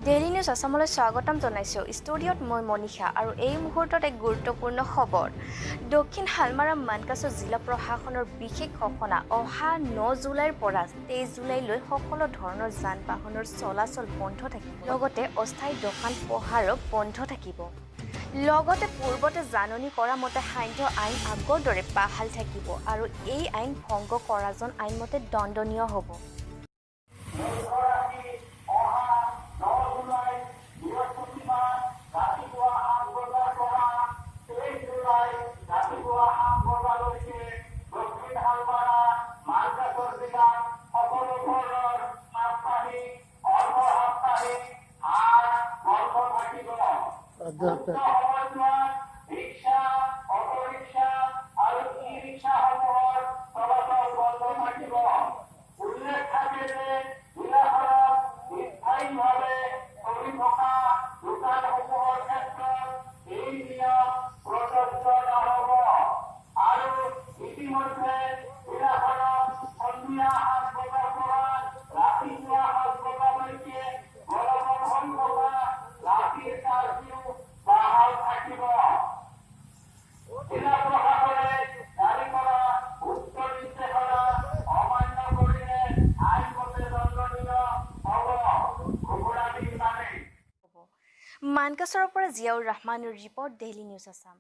Daily news আছামলৈ স্বাগতম জনাইছোঁ। ষ্টুডিঅ'ত মই মনীষা আৰু এই মুহূৰ্তত এক গুৰুত্বপূৰ্ণ খবৰ। দক্ষিণ শালমাৰা মানকাচৰ জিলা প্ৰশাসনৰ বিশেষ ঘোষণা, অহা 9 জুলাইৰ পৰা 23 জুলাইলৈ সকলো ধৰণৰ যান বাহনৰ চলাচল বন্ধ থাকিব, লগতে অস্থায়ী দোকান পোহাৰো বন্ধ থাকিব। লগতে পূৰ্বতে জাননী কৰা মতে সান্ধ্য আইন আগৰ দৰে বাহাল থাকিব আৰু এই আইন ভংগ কৰাজন আইনমতে দণ্ডনীয় হ'ব। লক্ষ্য ৰাখি অহা 9 জুলাই বৃহস্পতিবাৰ ৰাতিপুৱা 8 বজাৰ পৰা 23 জুলাই ৰাতিপুৱা 8 বজালৈকে দক্ষিণ শালমাৰা মানকাচৰ জিলাত সকলো ধৰণৰ সাপ্তাহিক, অৰ্ধ সাপ্তাহিক হাট বন্ধ থাকিব। উক্ত সময়ছোৱাত ৰিক্সা, অটো ৰিক্সা আৰু ই ৰিক্সাসমূহৰ চলাচল বন্ধ থাকিব। উল্লেখ থাকে যে জিলাখনত স্থায়ীভাৱে চলি থকা দোকানসমূহৰ ক্ষেত্ৰত এই নিয়ম প্ৰযোজ্য নহ'ব আৰু ইতিমধ্যে জিলাখনত সন্ধিয়া 7 বজাৰ পৰা ৰাতিপুৱা 7 বজালৈকে বলবৎ হৈ থকা ৰাতিৰ কাৰফিউ বাহাল থাকিব। জিলা প্ৰশাসনে জাৰি কৰা উক্ত নিৰ্দেশনা অমান্য কৰিলে আইনমতে দণ্ডনীয় হ'ব। ঘোষণাটি ইমানেই। মানকাচৰৰ পৰা জিয়াউৰ ৰহমানৰ ৰিপৰ্ট, ডেইলী নিউজ আছাম।